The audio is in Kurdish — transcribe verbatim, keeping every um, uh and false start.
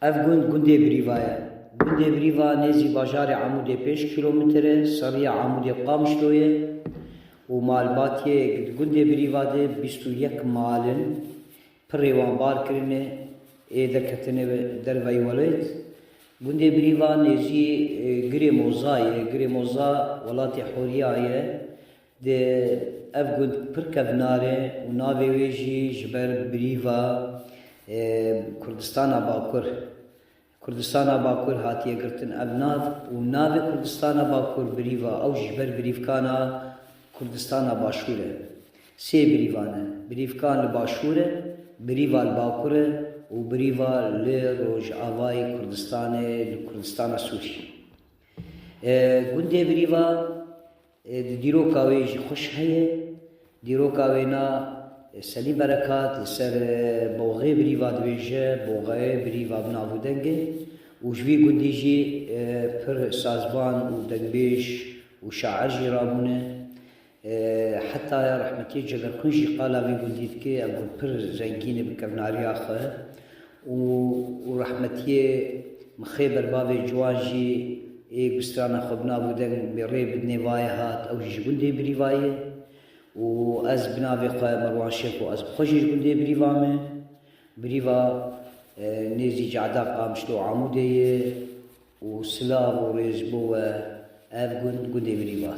Ev gund gundê Birîva ye. Gundê Birîva nêzî bajarê Amûdê pênc kîlometre, seriya Amûdê Qamişlo ye û malbatiyê gundê Birîva de bîst û yek mal in. Pirê wan bar kirine, ê derketine derveyî welêt. Gundê Birîva nêzî, e, Girê Moza ye. Girê Moza welatê Horiya ye. Di ev gund pir kevnar e û navê wê jî ji ber Birîva, e, Kurdistana Bakur. Kurdistana Bakur hatiye girtin ev nav û navê Kurdistana Bakur Birîva, ew jî ji ber birîvkana Kurdistana Başûr e. Sê birîvan e. Birîvkan li Başûr e, Birîva li Bakur e û Birîva li Rojavayê Kurdistanê, li Kurdistana Sûrî. E, gundê Birîva, e, di dîroka wê jî xweş heye. Dîroka wê na, e, Selîm Berekat li ser, e, boxê Birîva dibêje, boxê Birîva bi nav û deng e. Û ji vî gundî jî, e, pir sazvan û dengbêj û şair jî rabûne. E, heta ya rehmetiyê Cegerxwîn jî qala vî gundî dike, ev gund pir zengîn e bi kevnariya xwe. Û, û rehmetiyê Mixê Berbavê Ciwan jî ê bi strana xwe bi nav û deng bê rê bi nêvayê hat, ew jî ji gundê Birîva ye. Û ez bi navê xwe Merwan Şêxo, ez bi xwe jî ji gundê Birîva me. Birîva, e, nêzî Cehda Qamişlo Amûdê ye û silav û rêz bo we, ev gund gundê Birîva.